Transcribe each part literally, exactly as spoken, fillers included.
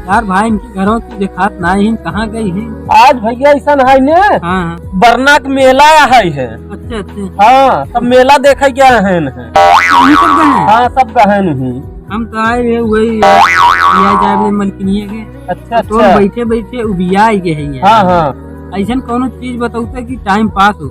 यार भाई, इनके घरों की देखात नाहीं, कहाँ गई हैं? आज भैया ऐसा है ने, हाँ, हाँ। बरना के मेला है, है। अच्छा, अच्छा। हाँ, तब मेला देखे गया है इन्हें। यही सब गए हैं? हाँ, सब गए नहीं। हम तो आए रहे वही, लिया जाए रे मलकिनिया के। अच्छा, तो अच्छा। बैठे बैठे उबिया गए हैं यार। हाँ, हाँ। ऐसन कौनो चीज बताओ तो कि टाइम पास हो।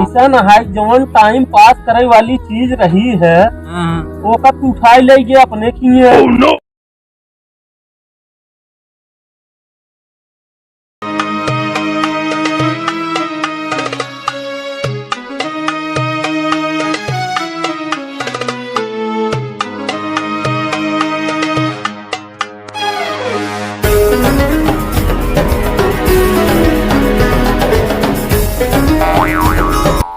ऐसा ना है, जौन टाइम पास करे वाली चीज रही है, हाँ, हाँ। ओका तू उठाए ले गए अपने किए। Oh, no!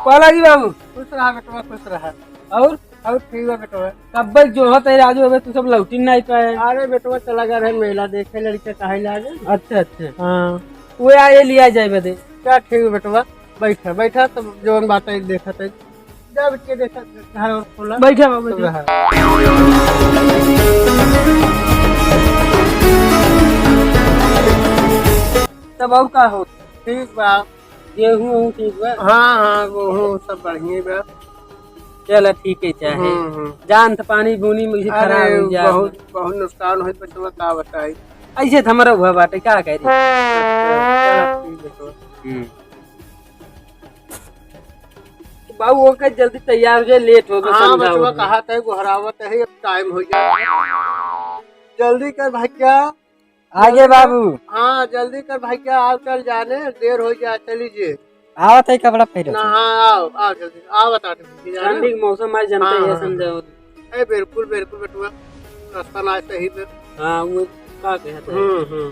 पालागी बाबू। खुश रहा बेटवा, खुश रहा। और? और ठीक बा बेटवा। कब्बे जोहत है राजू, अबे तू सब लौटी नाहीं पाए। अरे बेटवा चला गए रहे मेला देखे, लड़के काहे लागे। अच्छा, अच्छा। हाँ। वो आए लिया जाए बदे। क्या ठीक बा बेटवा, बैठा, बैठा, तब जौन बात है देखत है। जा बिटिया, देखा, घर और खोला। बैठा बाबू जी। रहा। तब और का हो? ठीक बा। गेहूं वहूं ठीक बा? हाँ, हाँ, गेहूं सब बढ़िया बा। चला ठीक है, चाहे हम्म, हम्म। जान त पानी बूनी में से अरे, खराब हो जाए। बहुत, बहुत नुकसान होई, बचवा का बताई। ऐसे त हमरा हुआ बाटे, का करी? चला ठीक बा तो। हम्म। बाबू, ओके जल्दी तैयार हो जाए, लेट हो गए, हाँ, समझाओ बचवा भाई। कहा तय गोहरावत है, अब टाइम हो जाए। जल्दी कर भैया। आगे जल्दी कर। बाबू। हाँ, जल्दी कर भैया, आओ चल जाने, देर हो जाए, चली जे। आवत है कपड़ा पहन। ना, हाँ, आओ, आओ जल्दी, आओ बता दे भैया, जाने। ठंडी के मौसम आज जनते हाँ, ही है, हाँ, समझाओ। ए, बिल्कुल, बिल्कुल बेटुआ, रास्ता ना सही पे। हाँ, वो का कहत है? हम्म, हम्म।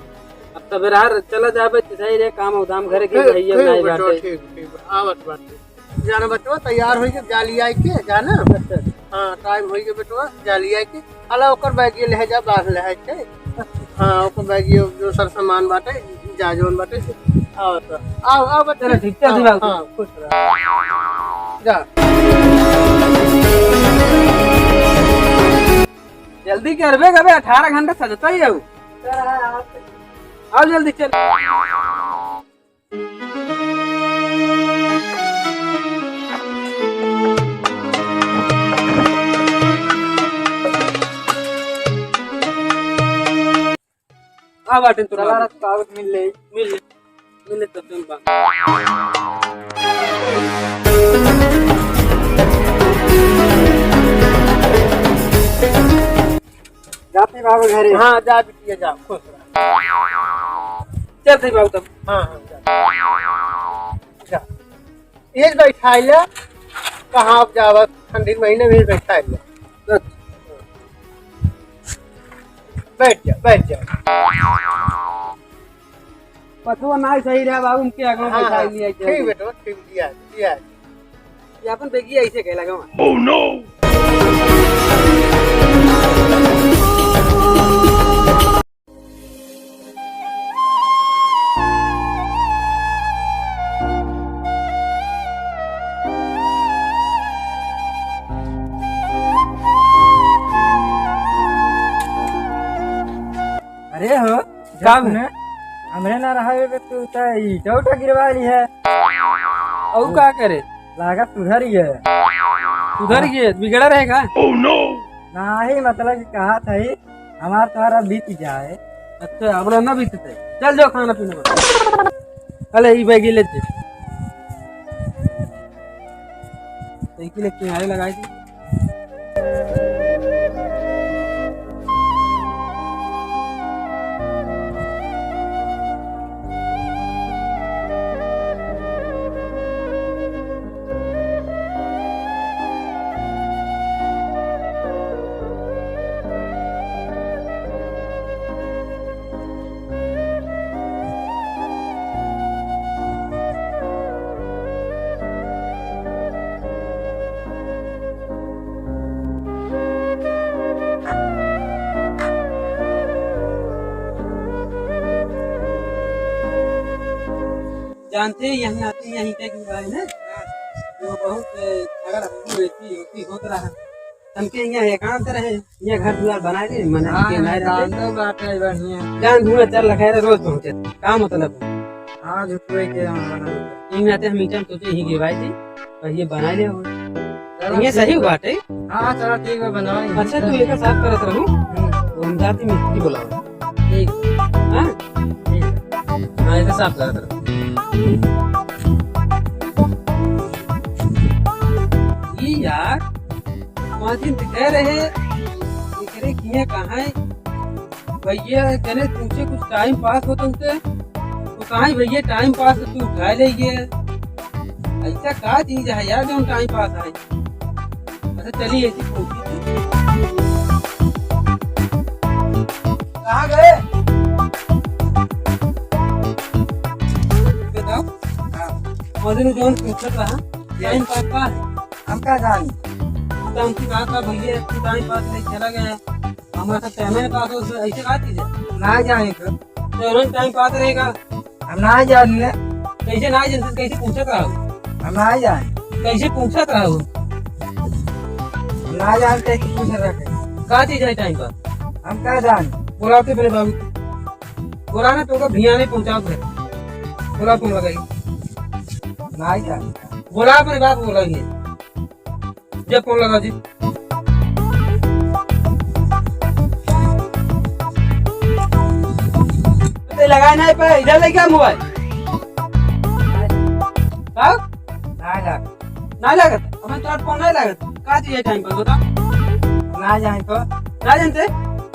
अब तबेरा चला जाबे, त सही रे, काम उदाम घरे के ठीक, भैया ठीक नाहीं बेटवा, बाटे। ठीक, ठीक बा। आवत बाटे। जाना बचवा, तैयार होइके जाली आइके, जाना? अच्छा। हाँ, टाइम होइके बेटवा, जाली आइके। अला ओकर बैगिया लेहे जा, बांध लेहे के। हाँ, ओकर बैगिया जो सर सामान बाटे, जा जौन बाटे, से आवत बा। आओ, आओ बच्चा। चलो ठीक, चल आओ, दी बाबू। हाँ, खुश रह। जा। जल्दी करबे, कबे अठारह घंटा सजता ही है। आओ जल्दी चल। आ बाटे तो चला बाबू। रस पावत मिल ले। मिल, मिल तो तुम बा। जाते बाबू घरे। हाँ, जा बिटिया, जा, खुश रह। चल सही बाबू तब। हाँ, हाँ, जा। जा। ये बैठाई ले, कहाँ अब जावा, ठंडी के महीने में बैठाई ले। बैठ जा, बैठ जा। पछुआ नाहीं सही रहा बाबू, उनके आगे हाँ, बैठाई हाँ, लिया जाए। ठीक बेटा, ठीक लिया, लिया। ये अपन बेगी ऐसे कहे लगा। Oh no! अरे हो, का जब ने हमरे ना रहा बे, तू त ईटा उटा गिरवा ली है। और का करे? लागत सुधर गए। सुधर गए, बिगड़ा रहेगा? Oh no! नाही, मतलब कि कहा था ही, हमार तोहरा बीत जाए। अच्छा, हमरा ना बीतते। चल जाओ खाना पीना बना। अले, ई बैगी ले दे। साइकिल एक किनारे लगाई दी। जानते हैं, यहाँ आते हैं, यहीं पे एक भाई है, वो बहुत, अ, झगड़ा होती, होती, होत रहा। हमके यहाँ एकांत रहे, यहाँ घर दुआर बनाए दे, मने हाँ, के ना रहे। जान तो बात है बढ़िया। जान धुआं चल रखा है, रोज पहुँचे। का मतलब? हाँ, झूठे के यहाँ बना। इन नाते हम इनका सोचे ही कि भाई जी, और ये बना ले हो। चलो ये ठीक सही है। बात है। हाँ, चलो ठीक है, बनाओ। अच्छा, तू एक साफ करत रहू। हम्म। तो हम जाते मिस्त्री बुलाओ। ठीक। हाँ? ठीक है। हाँ, एक साफ करत रहू। ई यार, पाँच दिन से कह रहे, एकरे किए कहाँ है? भैया, जने तुमसे कुछ टाइम पास होत होते, तो कहाँ है भैया टाइम पास, तू उठा ले ये। ऐसा का चीज है यार, जो टाइम पास है? अच्छा, चलिए, ऐसी कोशिश की। कहाँ गए? बताओ। हाँ। मदन जौन पूछत रहा, टाइम पास का है? हम का जानी? तो हमसे कहा था, "भैया, तू टाइम पास नहीं चला गया, हमारा सब टाइम पास हो, ऐसे बात कीजिए।" ना जाने तो। तो उन्होंने टाइम पास रहेगा। हम ना जाने। कैसे ना जानते, कैसे पूछत रहा हो? हम ना जाने। कैसे पूछत रहा हो? हम ना जाने, कैसे पूछत रहा है? का चीज है टाइम पास? हम का जाने? बोला तो मेरे बाबू, बोला ना, तो का भैया ने पहुंचा दे। बोला, फोन लगाई। ना जाने। बोला अपने बाप को, बोला ये। जब फोन लगा जी। ते लगाए ना पे, इधर लेके आ मोबाइल। का? ना लागत। ना लागत? हमें तोर फोन नहीं लागत। का चाहिए टाइम पर बता? ना जाने तो। ना जानते?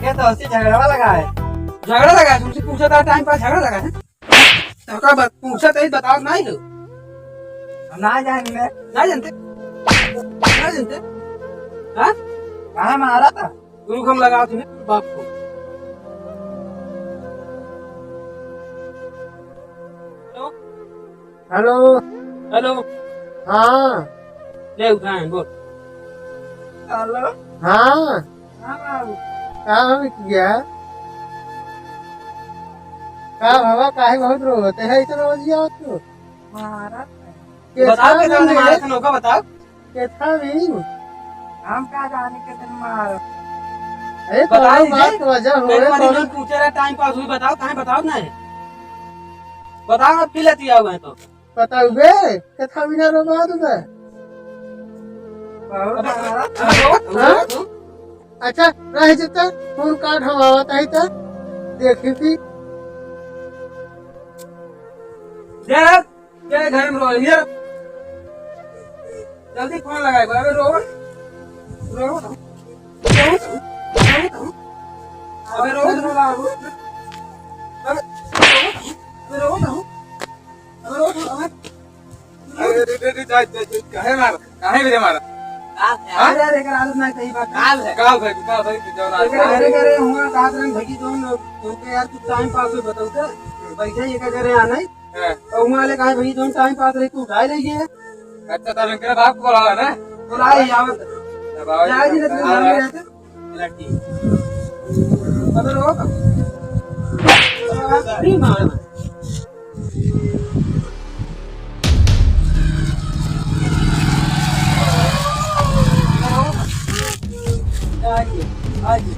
ये तो हंसी झगड़ा लगा है। झगड़ा लगा है? तुमसे पूछा था टाइम पर झगड़ा लगा है? तो का बात पूछा तो ही बताओ नहीं हो। हम ना जाने। ना जानते? ना जानते? हाँ? कहाँ मारा था? रुक, हम लगाओ तुम्हें बाप को। हेलो। हेलो। हेलो। हाँ। ले उठाए, बोल। हेलो। हाँ। हाँ बाबू। का हो बिटिया? का भवा, काहे बहुत रोवत है इतना बजिया तू? मारा। बताओ, केतना केतना दिन मारा है? था, नौका बताओ। केतना दिन? हम का जाने केतना मारा। अरे, बताओ कौनो जी। बात वजह होए, एक बार कौनो इन्होंने पूछे रहे, टाइम पास हुई, बताओ, काहे बताओ ना है? बताओ, अब फिर लेती आओ हैं तो। बताओ बे, केतना बिना रो बात बे? बहुत अब, मारा। अब रो, हाँ? रो, रो। अच्छा, रह जता, फोन काट हम आवत है तो, देखी थी। दे रहा। क्या घर में रो रही है? जल्दी फोन लगाए, अबे रो, रो, रो, रो, अबे रो, रो, रो, अबे रो, रो, अबे रो, रो, अबे। अरे, अरे, अरे, अरे, जा, जा, जा, काहे मारा? काहे मेरे मारा? हाँ? अरे, अरे, एकर आदत ना सही बात है। काल है। काल है, काल है, कि जौन आज एकरे घरे, घरे हुआ, रात रंग भगी जौन लोग, तुमके यार कुछ टाइम पास हो बताओ तो, पैसा ही एकर घरे आना है। हाँ। तो वहाँ ले कहा, "भाई, जौन टाइम पास रही, तू उठाए ले गए।" अच्छा, तब इनके बाप को बुलावा ना। बुलाए, आवत। जब आओ, जाए जी, लेकिन हाँ, घर में हाँ। रहते। लड़की। अबे रो। अरे मार। आइए, आइए।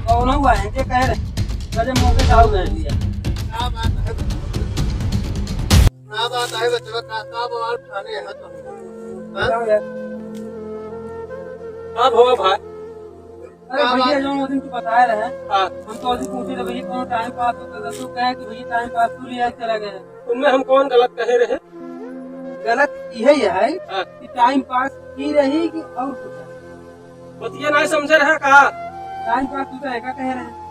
कौन हुआ है? ये कह रहे। अरे मुंह पे दाऊ दे दिया। क्या बात है? का बात है बचवा, का, का बवाल ठाने है तुम? हाँ? बताओ यार। का भवा भाई? अरे का भैया, बात? जो वो दिन तू बताए रहे, हाँ। हम तो अभी पूछे रहे, भैया, कौन टाइम पास होता था, तू कहे कि भैया, टाइम पास तू लिया चला गया। उनमें हम कौन गलत कहे रहे? गलत यही है हाँ। कि टाइम पास की रही कि और कुछ? बतिया नहीं समझे रहे का? टाइम पास तू तो एका कहे रहे।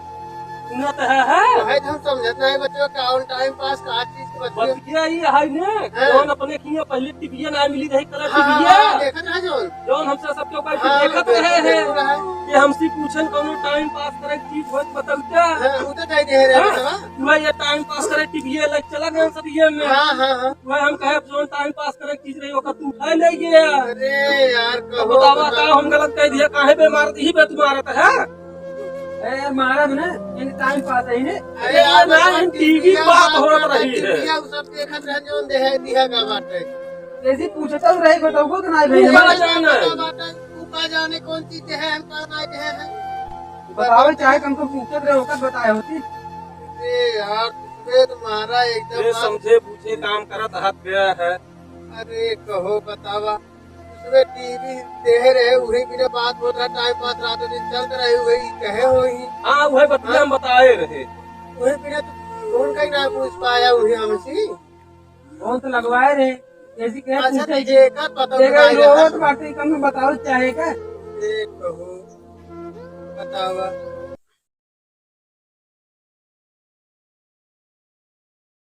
सुनत है, है? भाई, हम समझत नहीं बच्चों का, और टाइम पास का चीज के बच्चों। बतिया ही है ने, हाँ। जौन अपने किए पहले टीवीए ना मिली रही, कलर हाँ, हाँ, टीवीए। हाँ, देखत रहे जौन। जौन हमसे सबके ऊपर हाँ, देखत रहे हैं। देखत रहे। कि हमसे पूछन कौनो टाइम पास करे की चीज होत बताऊ क्या? हाँ, वो तो दे दे रहे हाँ? हैं, हाँ। वह ये टाइम पास करे टीवीए लग चला गए सब ये में। हाँ, हाँ, हाँ। वह हम कहे जौन टाइम पास करे की चीज रही, ओकर तू उठाए ले गया। अरे यार, तो कहो बतावा तो का हम गलत कह दिया, काहे बे मारत ही बे तू मारत है? ए, मारब ना, इन टाइम पास है ने। अरे ए, यार, ना, बस इन टीवी टीवी बात बात होत कर रही टीवी है। टीवी सब देखत रह, जौन देहे दिया का बात है। जैसे पूछता रहे, बताओ तो ना तू भैया। बड़ा जान है। का बात है? जाने कौन चीज है, हम कहाँ आए हैं। बताओ, चाहे तुमको पूछत रहे होकर बताए होती। अरे यार, तुम्हें तुम्हारा एकदम ये आप समझे बूझे काम करत हाथ गया है। अरे कहो बतावा, उसमें टीवी देह रहे, वही बिना बात बोल रहा, टाइम पास रातों दिन चलत रहे, वही कहे होई। हाँ, वही बतिया हम बताए रहे। वही बिना तो फोन का ही ना पूछ पाया वही हमसे। फोन तो लगवाए रहे, जैसे कि अच्छा, पूछे तो कि ये का पता देखा, बताए रोवत रहा। बाटे, कम बताओ चाहे का? देख बहू, बतावा।